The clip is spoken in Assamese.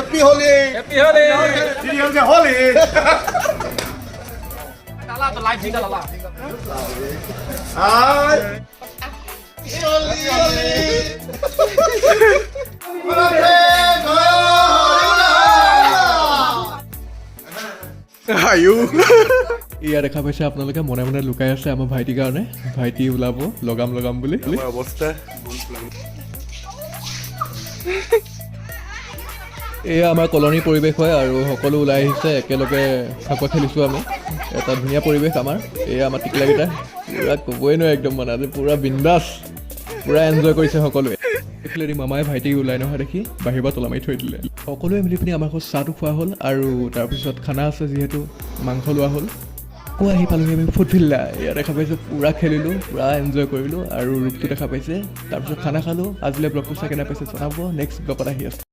Happy Holi. Happy Holi. 今天是 Holi. Hi. Holi Holi. আয়ো। এয়া দেখা পাইছে আপোনালোকে, মনে মনে লুকাই আছে আমাৰ ভাইটিৰ কাৰণে। ভাইটি ওলাব, লগাম লগাম বুলি। আমাৰ অৱস্থা। এয়া আমাৰ কলনীৰ পৰিৱেশ হয় আৰু সকলো ওলাই আহিছে, একেলগে ফাকুৱা খেলিছোঁ আমি। এটা ধুনীয়া পৰিৱেশ আমাৰ। এয়া আমাৰ টিকলাকেইটা পূৰা ক'বই নোৱাৰে একদম, মানে আজি পূৰা বিন্দাছ, পূৰা এনজয় কৰিছে সকলোৱে। এইফালেদি মামাই ভাইটিক ওলাই নহা দেখি বাহিৰৰ পৰা তলা মাৰি থৈ দিলে। সকলোৱে মিলি পিনি আমাৰ ঘৰত চাহটো খোৱা হ'ল আৰু তাৰপিছত খানা আছে যিহেতু মাংস লোৱা হ'ল। আকৌ আহি পালোহি আমি ফুড ভিল্লা। ইয়াত দেখা পাইছোঁ, পূৰা খেলিলোঁ, পূৰা এনজয় কৰিলোঁ আৰু ৰূপটো দেখা পাইছে। তাৰপিছত খানা খালোঁ। আজিলৈ ব্লগটো চাই কেনে পাইছে জনাব। নেক্সট ব্লগত আহি আছোঁ।